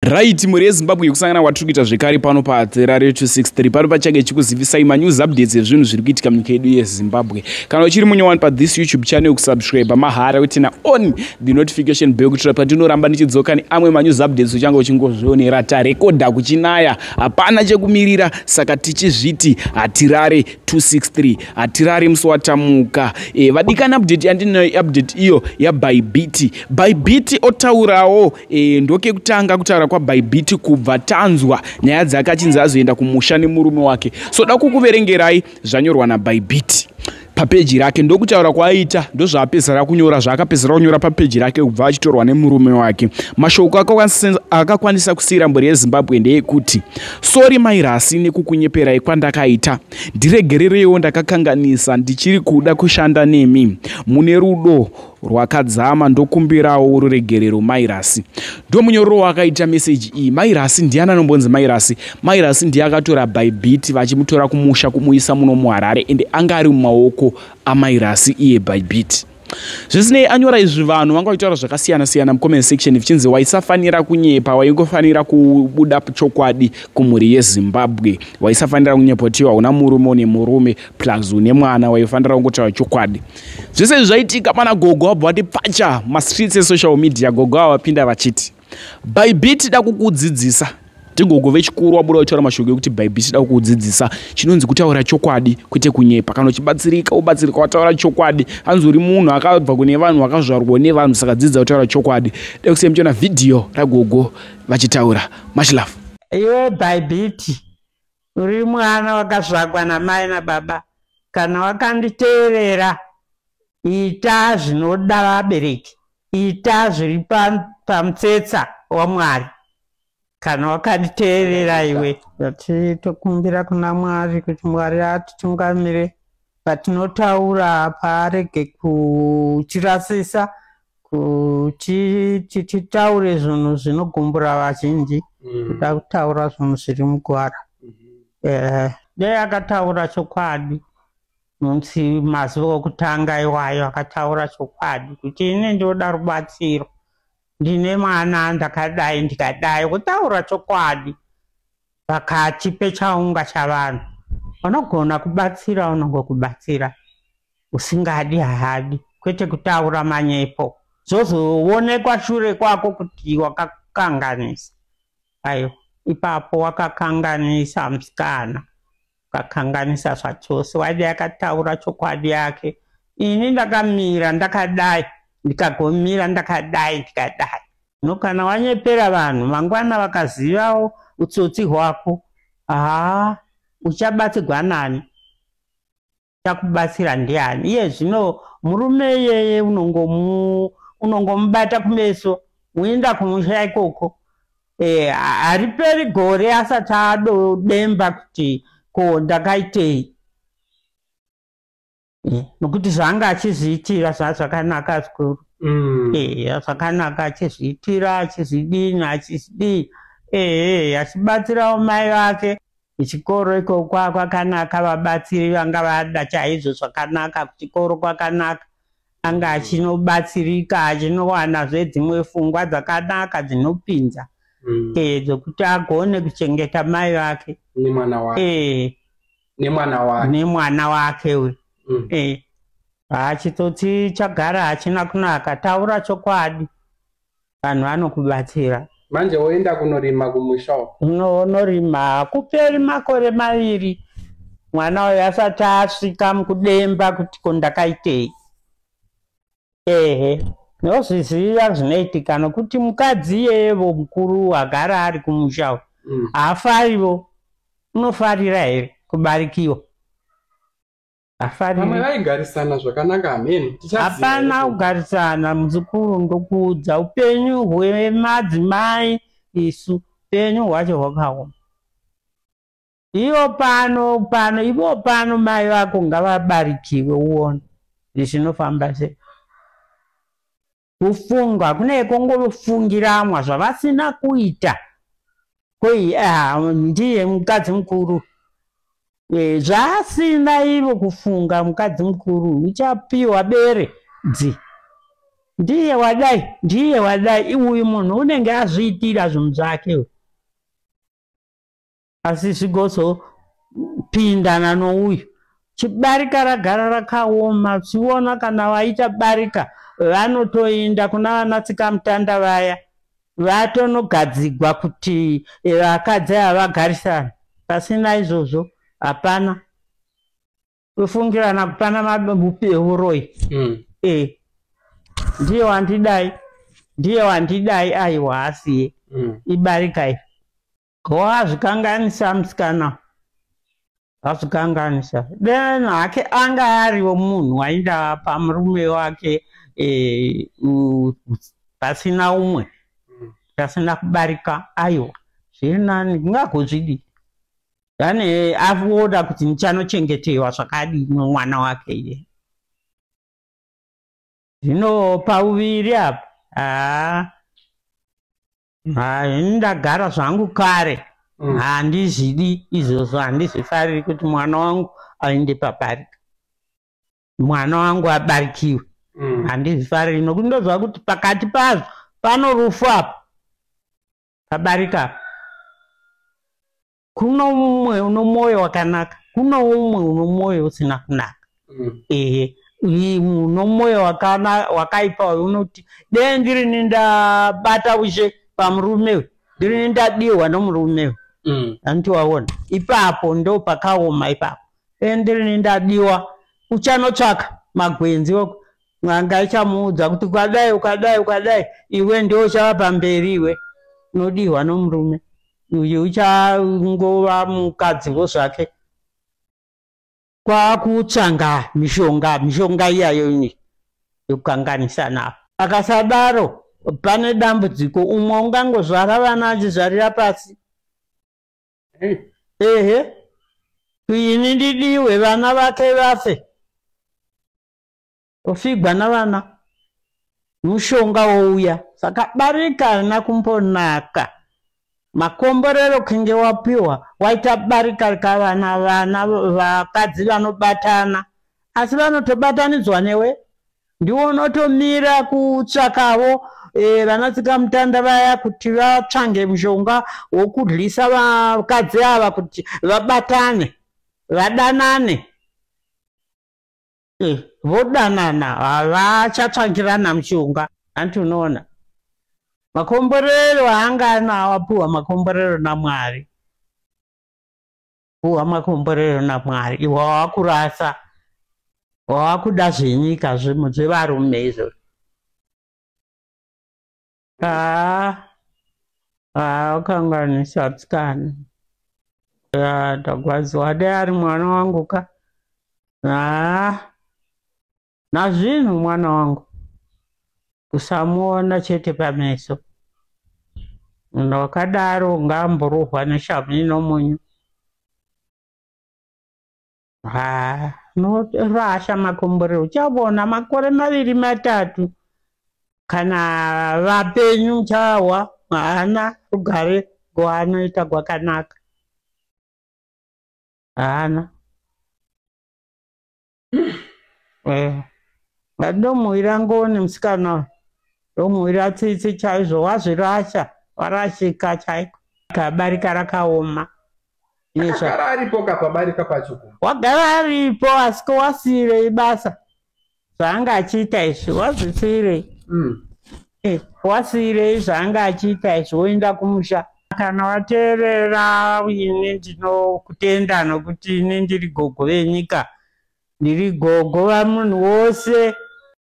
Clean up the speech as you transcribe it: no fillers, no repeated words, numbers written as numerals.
Right, mhuri yeZimbabwe, yekusangana kwatiri kuita zvekare pano paHarare 263. Pano pachange chikuzivisai manews updates ezvinhu zviri kuitika munyika yedu yeZimbabwe. Kana uchiri munyowani pathis YouTube channel, kusubscribe mahara, kuturn on the notification bell, kuitira patinoramba ndichidzoka neamwe manews updates uchange uchingozvionera. Tarekodha kuchinaya, hapana chekumirira, saka tichizviti Hatirare 263, hatirare musi watamuka. Vadikani, update yandinayo, update iyo yaBybit. Bybit otaurawo. Ndokekutanga kutaura kwaBybit kubva tanzwa nyaya dzake achinzi azoenda kumusha nemurume wake. So da kukuverengerai zvanyorwa naBybit papeji rake. Ndokutaura kwaaita, ndozvaapedzisira kunyora, zvaakapedzisira kunyora papeji rake kubva achitorwa nemurume wake. Mashoko akakwanisa kusiyira mhuri yeZimbabwe ndeyekuti, "Sorry Mairasi nekukunyeperai kwandakaita. Ndiregerereiwo, ndakakanganisa. Ndichiri kuda kushanda nemi, mune rudo rwakadzama. Ndokumbirawo ruregerero, Mairasi." Ndo munyororo wakaita meseji iyi. Mairasi ndiani? Anombonzi Mairasi? Mairasi ndiye akatora Bybit, vachimutora kumusha kumuisa muno muHarare, ende anga ari mumaoko aMairasi iye Bybit. Zvisinei, anyora izvi, vanhu vanga vachitaura zvakasiyana-siyana mucomment section, vichinzi waisafanira kunyepa, waingofanira kubuda chokwadi kumhuri yeZimbabwe, waisafanira kunyepa kuti hauna murume, une murume, plus une mwana, waifanira kungotaura chokwadi. Zvese izvi zvaitika, mana gogo vabva vati pfacha mastreets esocial media. Gogo ava vapinda vachiti, "Bybit, da kukudzidzisa." Ndigogo vechikuru wabuda vachitaura mashoko ekuti, "Bybit, da kukudzidzisa chinonzi kutaura chokwadi, kwete kunyepa. Kana uchibatsirika, ubatsirika wataura chokwadi. Hanzi uri munhu akabva kune vanhu, wakazvarwa nevanhu, saka dzidza kutaura chokwadi." Dai kusiya muchiona vhidhiyo ragogo vachitaura. Much love. Iwe Bybit, uri mwana wakazvagwa namai nababa. Kana wakanditeerera, ita zvinoda vabereki, ita zviri pamutsetsa waMwari. Kana wakanditeerera iwe, tokumbira kuna Mwari kuti Mwari atitungamire patinotaura, paarege kutirasisa kuti titaure zvinhu zvinogumbura vazhinji. Kuda kutaura zvinhu zviri mugwara. Dai akataura chokwadi musi mazuva okutanga iwayo, akataura chokwadi kuti ini ndoda rubatsiro, ndine mwana, ndakadai, ndikadai. Kutaura chokwadi pakati pechaunga chavanhu, unogona kubatsira, unongokubatsira, usingadi haadi, kwete kutaura manyepo zvozoonekwa shure kwako kuti wakakanganisa. Aiwa, ipapo wakakanganisa, musikana, ukakanganisa zvachose. Waidi akataura chokwadi yake, ini ndakamira ndakadai, ndikagomira ndakadai, ndikadai. No, kana wanyepera vanhu, mangwana vakazivawo utsotsi hwako, haa, uchabatsirwa nani? Chakubatsira ndiani? Iye zvino murume iyeye unongomubata kumeso, uenda kumusha ikoko, hariperi gore asati adodemba kuti ko ndakaitei. Nokuti zvanga achizviitira zvazvakanaka zvikuru. Zvakanaka achizviitira, achizvidini, achizvidii, ehe, achibatsirawo mai vake. Kuchikoro ikoko kwakanaka, vabatsiri vanga vada chaizvo zvakanaka. Kuchikoro kwakanaka, anga achinobatsirika, achinowanazve dzimwe pfungwa dzakanaka dzinopinza dzokuti agone kuchengeta mai vake. Nemwana wake. Nemwana wake. Nemwana wake uyu. Chitsotsi chagara hachina kunaka. Taura chokwadi, vanhu vanokubatsira. Manje woenda kunorima kumusha uko. Unorima, hakuperi makore 2 mwana uyu asati asvika mukudemba kuti ko ndakaitei. Ehe, nozviziva zvinoitika, nokuti mukadzi iyeyevo mukuru agara ari kumusha uyu, haafarivo. Unofarira here kubarikiwa? Vamwe Hafariri. Vaigarisana zvakanaka, hameno. Tichaziva Hapana ikoko. kugarisana, muzukuru. Ndokuudza, upenyu hwemadzimai isu, upenyu hwacho hwakaoma. Ivo pano pano, ivo pano, mai vako ngavabarikiwe, uone zvinofamba sei. Kufunga kune kongofungiramwa zvavasina kuita. Koi ndiye mukadzi mukuru, zvaasina ivo kufunga mukadzi mukuru uchapiwa bere dzi. Ndiye wadai, ndiye wadai. Uyu munhu unenge azviitira zvinhu zvake uyu. Asi zvigozopindana nouyu. Chibarika ragara rakaoma. Chiona kana waita barika, vanotoenda kuna vana tsikamutanda vaya, vatonogadzigwa kuti vakadzi ava vagarisana. Pasina izvozvo hapana kufungirana, kupana uroyi. Ndiye wandidai, ndiye wandidai, aiwa asiye. Ibarika iri. Wazvikanganisa musikana, wazvikanganisa. Then hake anga ariwo munhu wainda pamurume wake pasina umwe, pasina kubarika, aiwa zviri nani, kungagozvidi. Ane aoda kuti ndichanochengetewa zvakadini nomwana wake iye. Zvino pauviri apa, haa, ini ndagara zvangu kare. Handizvidi izvozvo, handizvifariri kuti mwana wangu aende pabarika, mwana wangu abarikiwe. Handizvifariri nokuti ndoziva kuti pakati pazvo pano rufu apa pabarika apa. Kuno umwe uno mwoyo wakanaka, kuno umwe uno mwoyo usina kunaka. Ehe, uno mwoyo wakaipa uyu unoti dei ndirini ndabata ushe pamurume uyu, ndirini ndadiwa nomurume uyu. Handiti waona ipapo ndo pakaoma ipapo. Dei ndirini ndadiwa, uchanotsvaka magwenzi oko, n'anga ichamuudza kuti ukadai, ukadai, ukadai, iwe ndo uchava pamberi, iwe unodiwa nomurume uyu, uchangova mukadziwo zvake. Kwakutsvanga mishonga, mishonga iyayo ini yokukanganisa navo. Akasadaro pane dambudziko, umwe ungangozvara vana achizvarira pasi. Ehe, ini ndidiwe, vana vake vafe, ofigwa navana, mushonga wouya. Saka barika harina kumbonaka. Makomborero kunge wapiwa waita barika rikavana vana vakadzi vanobatana, asi vanotobatanidzwa newe, ndiwo unotomira kutsvakavo vana tsikamutanda vaya kuti vatsvange mushonga wokudyisa vakadzi ava kuti vabatane, vadanane. Vodanana, havachatsvangirana mushonga. Hanti unoona makomborero aanga anawo, apiwa makomborero naMwari, puwa makomborero naMwari, iwe wawakurasa, wawakuda zvenyika, zvevarume izvozvo. Haa, ukanganisa tsikana. Ndagwadziwa, dai ari mwana wangu ka. Haa, nazvinhu mwana wangu kusamuona chete pameso. Munhu wakadaro ngaamborohwa neshamhu inomunyu. Haa, unorasha makomborero, uchavona makore 2 3 kana vapenyu uchahwa haana rugare rwaanoita gwakanaka. Haana. Ndomuwira ngoni musikana uyu, ndomuwira tsitsi chaizvo, wazvirasha, warashika chaiko. Kabarika rakaoma. Akagara aripo kapabarika pacho. Wagara aripo, asi wasiyirei basa zvaanga achiita izvi, wazvisiyirei? Wasiyirei zvaanga achiita izvi, woenda kumusha. Kana wateerera ini ndinokutenda, nokuti ini ndiri gogo venyika, ndiri gogo vamunhu wose.